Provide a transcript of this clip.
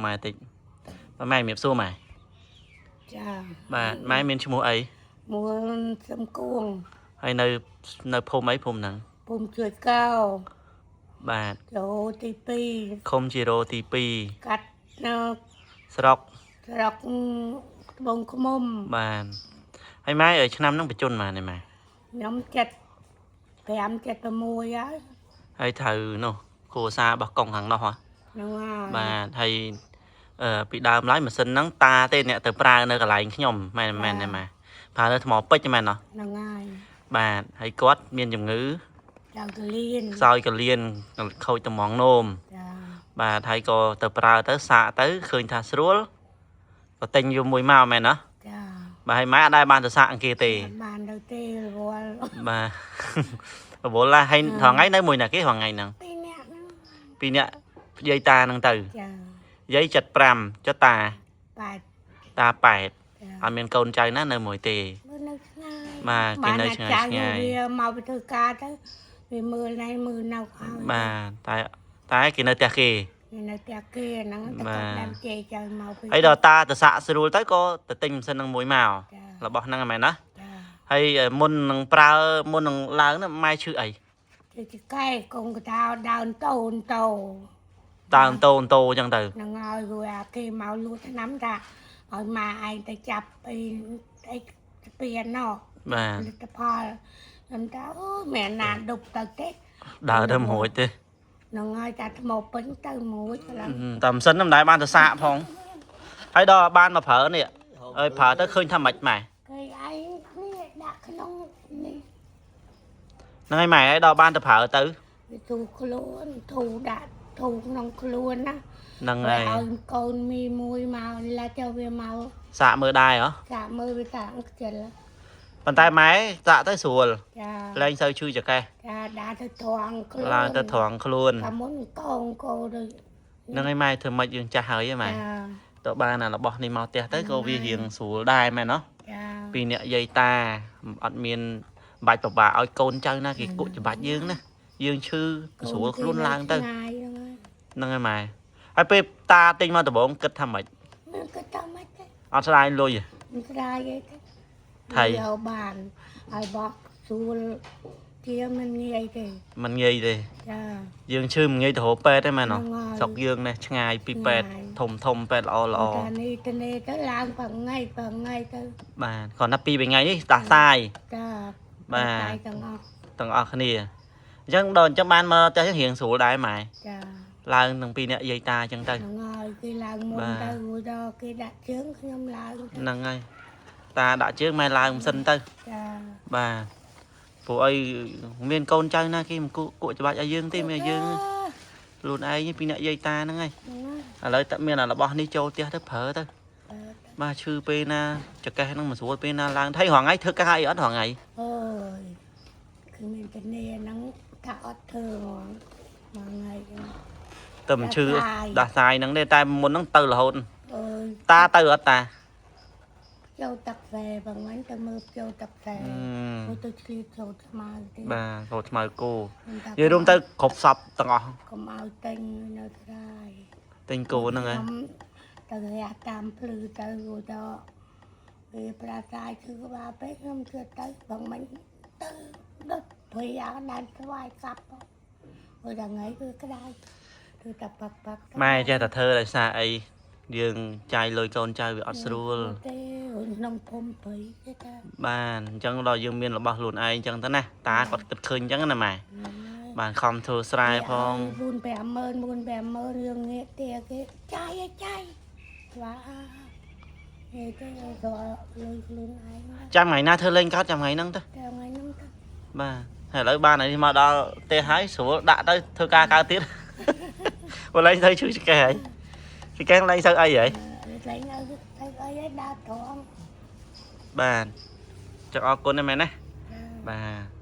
ម៉ែតិចបាទម៉ែជំរាបសួរម៉ែ ចា បាទម៉ែមានឈ្មោះអី មួលសំគួង ហើយនៅនៅភូមិអីភូមិហ្នឹង ភូមិជួយកោ បាទ ចូលទី ឃុំជីរ៉ូទី 2កាត់នៅ 2ស្រុក ស្រុកត្បូងឃ្មុំ បាទហើយម៉ែឲ្យឆ្នាំហ្នឹងបញ្ជន់ម៉ែនេះម៉ែ ខ្ញុំចិត្ត5 76ហើយ ហើយត្រូវនោះគ្រួសាររបស់កុងខាងនោះហ៎ ហ្នឹងហើយ បាទហើយអឺពីដើមឡើយម៉ាស៊ីនហ្នឹងតាទេអ្នកទៅប្រើនៅកន្លែងខ្ញុំមែនមែនទេម៉ែប្រើនៅថ្មពេជ្រមែនណោះ ហ្នឹងហើយ បាទហើយគាត់មានជំងឺ ចៅកលៀន ខ្សោយកលៀនខូចត្មងនោម ចា បាទហើយក៏ទៅប្រើទៅសាកទៅឃើញថាស្រួលក៏ទិញយកមួយមកមែនណោះ ចា បាទហើយម៉ែអត់ដែលបានទៅសាកអង្គគេទេ អត់បានទៅទេរវល់ បាទ រវល់ឡាហើយរហងៃនៅមួយណាគេរហងៃហ្នឹង ពីរនាក់ហ្នឹង ពីរនាក់យាយតាហ្នឹងទៅ ចា យាយ75ចុះតា ប៉ែត តា8 ចា អត់មានកូនចៅណានៅមួយទេ មើលនៅឆ្ងាយ បាទគេនៅឆ្ងាយ បានតែ ឆ្ងាយ ចៅវាមកពីធ្វើការទៅវាមើលណៃមើលនៅហើយ បាទតែតែគេនៅផ្ទះគេ វានៅផ្ទះគេហ្នឹងតែ បាទ គាត់ដើមជេរចៅមកពី ហើយដល់តាទៅសាក់ស្រួលទៅក៏ទៅទិញម៉ាស៊ីននឹងមួយមក ចា របស់ហ្នឹងហ្នឹងមែនណា ចា ហើយមុននឹងប្រើមុននឹងឡើងហ្នឹងម៉ែឈឺអី ជិះចកែកងកថាដើនតូនតោ ដើមតូនតោអញ្ចឹងទៅ ហ្នឹងហើយព្រោះអាគេមកលួចឆ្នាំថាឲ្យម៉ាឯងទៅចាប់អីអីស្ពានណោះ បាទ ផលិតផលខ្ញុំថាអូយមែនណាដប់ទៅទេ ដើរទៅមិនរួចទេ ហ្នឹងហើយតែថ្មពេញទៅមួយកន្លង តែម៉ាស៊ីនហ្នឹងមិនដែលបានទៅសាកផងហើយដល់បានមកប្រើនេះហើយប្រើទៅឃើញថាម៉េចម៉ែ គេឯងនេះដាក់ក្នុងនេះ ហ្នឹងហើយម៉ែហើយដល់បានទៅប្រើទៅ វាទូខ្លួនធូដាក់ធូក្នុងខ្លួនណា ហ្នឹងហើយ ឲ្យកូនមីមួយមកឡាចវាមក សាកមើលដែរហ៎ សាកមើលវាសាកខ្ជិល ប៉ុន្តែម៉ែសាកទៅស្រួល ចា លែងសូវឈឺចង្កេះ ចាដាក់ទៅត្រង់ខ្លួន ឡើងទៅត្រង់ខ្លួន កាមុនកងកោដូច ហ្នឹងហើយម៉ែធ្វើម៉េចយើងចាស់ហើយហ៎ម៉ែ ចា ទៅបានអារបស់នេះមកផ្ទះទៅក៏វារៀងស្រួលដែរម៉ែណោះ ចា ពីអ្នកយាយតាអត់មានបាច់ពិបាកឲ្យកូនចៅណាគេគុកច្បាច់យើងណាយើងឈឺស្រួលខ្លួនឡើងទៅ ឆ្ងាយហ្នឹងហើយ ហ្នឹងហើយម៉ែហើយពេលតាទិញមកដំបូងគិតថាម៉េច មិនគិតថាម៉េចទេ អត់ស្ដាយលុយទេ មិនស្ដាយអីទេ ថៃ យកបានហើយបោះស្រួលជាមិនងាយទេ มันងាយទេ ចា យើងឈឺមិនងាយទៅរកពេទ្យទេម៉ែណោះ ហ្នឹងហើយ ស្រុកយើងនេះឆ្ងាយពីពេទ្យ ឆ្ងាយ ធំធំពេទ្យល្អល្អ តែនេះទៅនេះទៅឡើងប្រងៃប្រងៃទៅ បាទគ្រាន់តែពីរបីថ្ងៃនេះតាសាយ ចា បាទ តែទាំងអស់ ទាំងអស់គ្នាអញ្ចឹងដល់អញ្ចឹងបានមកផ្ទះយើងរៀងស្រួលដែរម៉ែ ចា ឡើងទាំងពីរអ្នកយាយតាអញ្ចឹងទៅ ហ្នឹងហើយគេឡើងមុន បាទ ទៅរួចដល់គេដាក់ជើងខ្ញុំឡើងទៅ ហ្នឹងហើយតាដាក់ជើងម៉ែឡើងមិនសិនទៅ ចា បាទព្រោះអីមានកូនចៅណាគេមិនគក់គក់ច្បាច់ឲ្យយើងទេមានឲ្យយើងខ្លួនឯងពីអ្នកយាយតាហ្នឹងហើយ ហ្នឹងហើយ ឥឡូវតែមានអារបស់នេះចូលផ្ទះទៅប្រើទៅ បាទ បាទឈឺពេលណាចកេះហ្នឹងមិនស្រួលពេលណាឡើងថៃរហងៃធ្វើការអីអត់រហងៃ អើយគឺមានតានីហ្នឹងថាអត់ធ្វើហ្មងមួយថ្ងៃហ្នឹង ទៅមិនឈឺ ដាស់សាយ ដាស់សាយហ្នឹងទេតែមុនហ្នឹងទៅរហូត អើយ តាទៅអត់តា ចូលទឹកខ្សែបងហ្នឹងទៅមើលចូលទឹកខ្សែ អឺ មួយទៅឆ្លៀតចូលស្មៅទេ បាទចូលស្មៅគោ ខ្ញុំថា និយាយរួមទៅគ្រប់សពទាំងអស់ កុំឲ្យទិញនៅស្រែ ទិញគោហ្នឹងហើយ ខ្ញុំទៅរះតាមភ្លឺទៅរួចដល់វាប្រាសាយគឺក្បាលពេកខ្ញុំជឿទៅបងមិញទៅដុតព្រាដានស្វាយកាប់ព្រោះដល់ថ្ងៃគឺក្តៅគឺតែផឹកផឹក ម៉ែចេះតែធ្វើដោយសារអីយើងចាយលុយកូនចៅវាអត់ស្រួល ទេរួចក្នុងភូមិព្រៃទេតា បាទអញ្ចឹងដល់យើងមានរបស់ខ្លួនឯងអញ្ចឹងទៅណាតាគាត់គិតឃើញអញ្ចឹងណាម៉ែបានខំធ្វើស្រែផង 4 50000 4 50000រឿងងាកទាគេចាយឲ្យចាយស្វាហេទេទៅលុយខ្លួនឯងណា ចាំថ្ងៃណាធ្វើលេងកោតចាំថ្ងៃហ្នឹងទៅ តែថ្ងៃហ្នឹងទៅ បាទហើយឥឡូវបានហើយនេះមកដល់ផ្ទះហើយស្រួលដាក់ទៅធ្វើការកើតទៀត បើលែងទៅឈឺចកេះហើយចកេះលែងសូវអីហើយ លែងឲ្យទៅអីឲ្យដើរត្រង់ បាទចឹងអរគុណណាស់ម៉ែណាបាទ